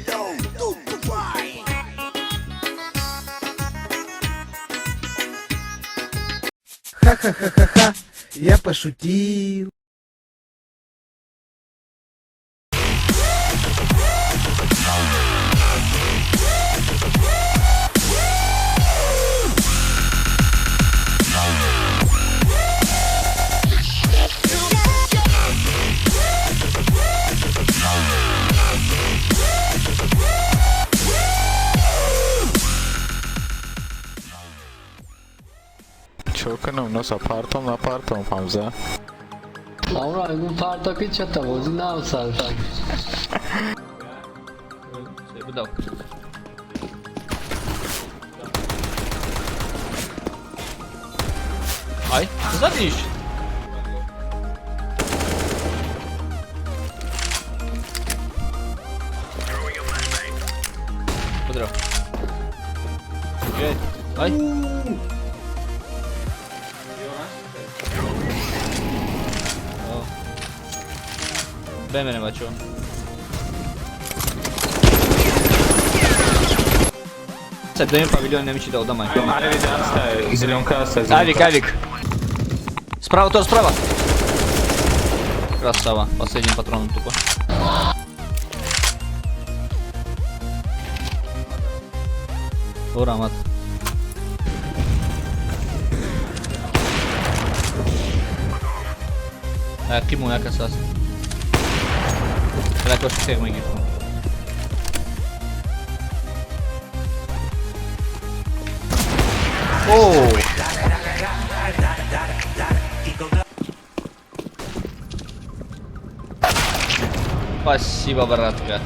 Bello, tutto vai. Ха-ха-ха-ха-ха, я пошутил. Чо кунам, носа партом напартом, Ҳамза? Амро айгун партоки чата бозӣ нав сар шуд. Будав. Ай, задиш. Подрав. Окей. Ай. О. Бемерем, бачо. Дуюм павильон намечида одамай. Зелёнка аста. Авик, авик. Справа тоже, справа. Красава. Последним патроном тупо. Ура, мат. Қиму як кас аст. Ракош теғ мегирфтам. Оу! Спасибо, братка.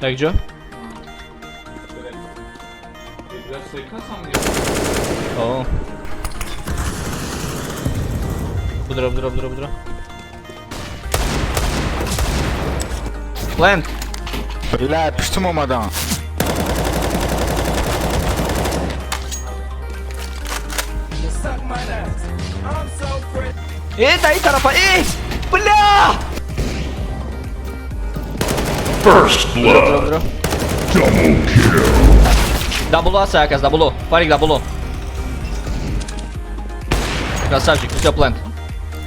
Так, ҷо? О. Будро, будро, будро, будро. Плент! Бля, пиштум омадам. Э, дай тарафа, э! Бля! First Будро, blood. будро. Double kill. Дабло аса якас, дабло. Парик дабло. Красавчик, все, плент.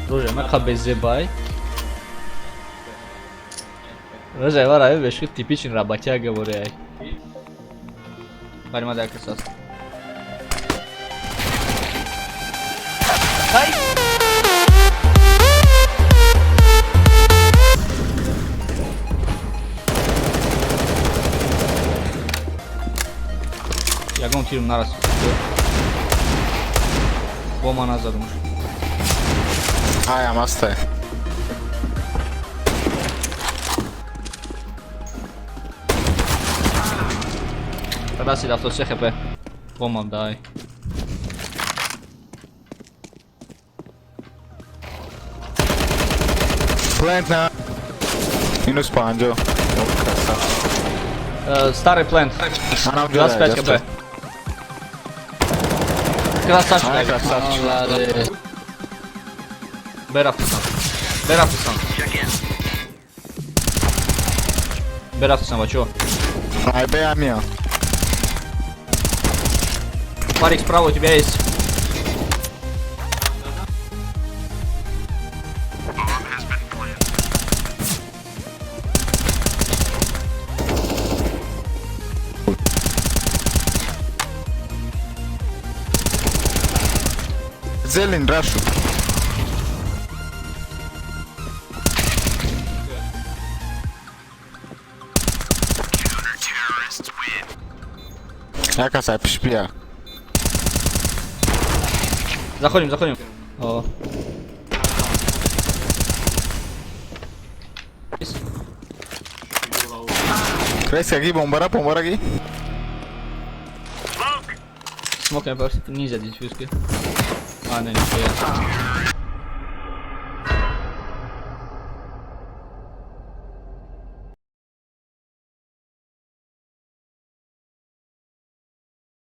Друже, ма хабезебай. Рожай, вара, бешки типичный работяга, говоряй. Парима да красавчик. Ай! Ягон тирм нарасид. Бо ман назадумш. Аям аста. Расид 73 хп. Бомам дай. Плент на минус 50. Красавчик. Старый плент. Анам 25 хп. Красавчик. Ай, красавчик. Молодец. Берафтусан. Берафтусан. Берафтусан, бачо. Ай, бе, амия. Парик, справа у тебя есть. Зелень, рашу. Як аса пишпия. Заходим, заходим. О. Крейс ги бомбара, бомбара ги. Смок я просто нельзя диффюзки. А, не, нихуя.